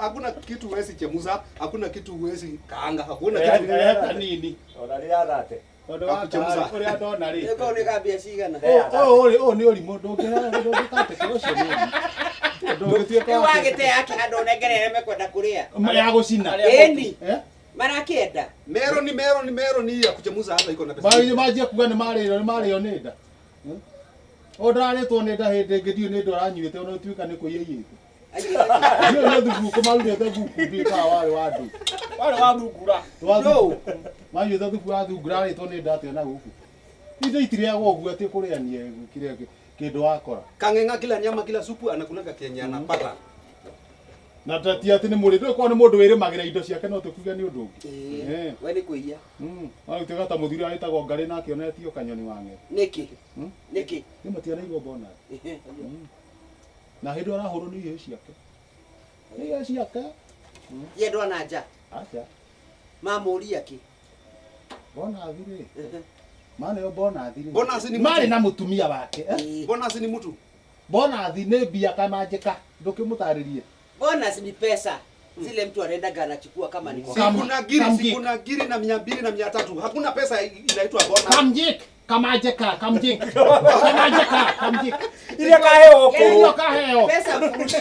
Hakuna kitu huwezi chemuza, hakuna kitu huwezi kaanga, hakuna Eh, kitu. eh, kanini. Ona rĩrĩa thate. Tondũ wa Gakuchemuza. ũrĩa ndona rĩ. Ĩko nĩ kambia cigana? Ũyũ ũrĩ ũyũ nĩ ũrimũ ndũngĩkatĩkĩra ũcio nĩ ũrimũ. Ndũngĩtuĩka Rĩu wa wagĩte yake handũ ũnengerere mekwenda kũrĩa. ya gũcina. Ĩni, Eh? marakĩenda. Meroni, meroni, meroni ya kuchemuza hata iko na pesa. Manjie manjie kuga nĩ marĩo nĩ marĩo nĩ nda. O ndarĩtwo nĩ nda hĩndĩ ĩngĩ ndiũĩ nĩ nda ũranyuĩte ona ũtuĩka nĩ kũiya iyĩte. Ndiũĩ nĩ thubuku marugĩte thubu ndiũĩ kana warĩ wa ndũ. Warĩ wa thungura. Wa thubu. Manyuĩte thubu wa thungura arĩtwo nĩ nda atĩa na gũkũ. Indo itirĩagwo ũguo atĩ kũrĩania kĩrĩa kĩndũ wakora. Kang'eng'a kila nyama kila supu anakulanga kenye anapata. Na ti atĩ nĩ mũrĩ ndũĩ korwo nĩ mũndũ wĩrĩmagĩra indo ciake no tũkiuge nĩ ũndũ ũngĩ. Eh. We nĩ kũiya. Agĩtuĩka ta mũthuri ũrĩa wĩtagwo Ngarĩ nake onetio kanyoni wa ng'e. Nĩkĩ? Hmm? Nĩkĩ? Nĩ matianeirwo bonus. Na hĩndĩ ĩyo arahũrwo nĩ ihĩĩ ciake. Nĩ ihĩĩ ciake. Ye ndwana nja. Aca. Mamũria kĩ? Bonathi rĩ. Maneo bonathi rĩ. Bonus ni Marĩ mtu. na mũtumia wake. Eh? Bonus ni mtu. Bonathi nĩ mbia kamanjĩka. Ndũkĩmũtarĩrie. Bonus ni pesa. Zile mtu anaendaga anachukua kama ni kwa Kam- Sikuna giri, kamjik. sikuna giri na 200 na 300. Hakuna pesa inaitwa bonus. Kamjik. Kamanjĩka. Kamjik. Kamanjĩka. Kamjik. Iria kaheo kũu. Irio kaheo. pesa mfurushi.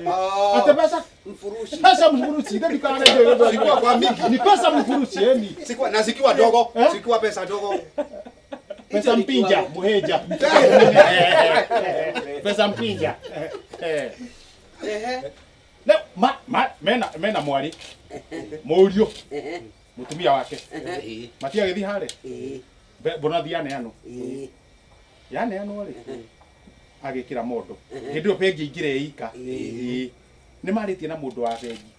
Ah. Ate pesa Mfurushi. pesa mfurushi. Ndio ndikana Sikuwa kwa mingi. Ni pesa mfurushi yani. Sikuwa na zikiwa dogo, Eh? zikiwa pesa dogo. Pesa mpinja, muheja. Pesa mpinja. Eh. Ehe. Leo ma, ma mena mena mwari. Mũriũ. Mũtumia wake. Matiagĩthiĩ harĩa. Ĩĩ. Bonathi yaneanwo. Ĩĩ. Yaneanwo rĩ. Agĩkĩra mondo. Hĩndĩ ĩyo bengi ingĩrĩ ika. Ĩĩ. Nĩ marĩtie na mũndũ wa bengi.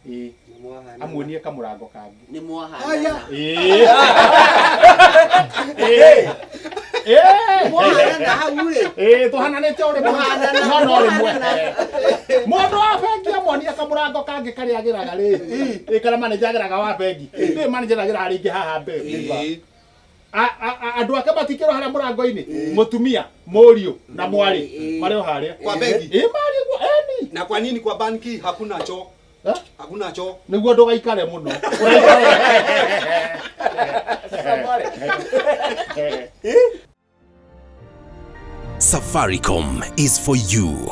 Ĩĩ. Nĩ mwahanana. Amuonie kamũrango kangĩ. Nĩ mwahanana. Ĩĩ. Ĩĩ. Ĩĩ. Mwahanana hau rĩ. Ĩĩ tũhananĩte o rĩmwe. Mũhanana, No no rĩmwe. mũhanana. Mũndũ wa bengi amuonia kamũrango kangĩ karĩa agĩraga rĩ. Ĩ karĩa manager agĩraga wa bengi. Ĩ manager agĩraga rĩngĩ haha mbere. Eh. Andũ ake matikĩrwo harĩa mũrango-inĩ. Mũtumia, mũriũ na mwarĩ marĩ o harĩa. Kwa bengi. Ĩ marĩ guo eni. Na kwa nini kwa banki hakuna choo? Eh? Hakuna choo. Nĩguo ndũgaikare mũno. Ũraikare. Safaricom is for you.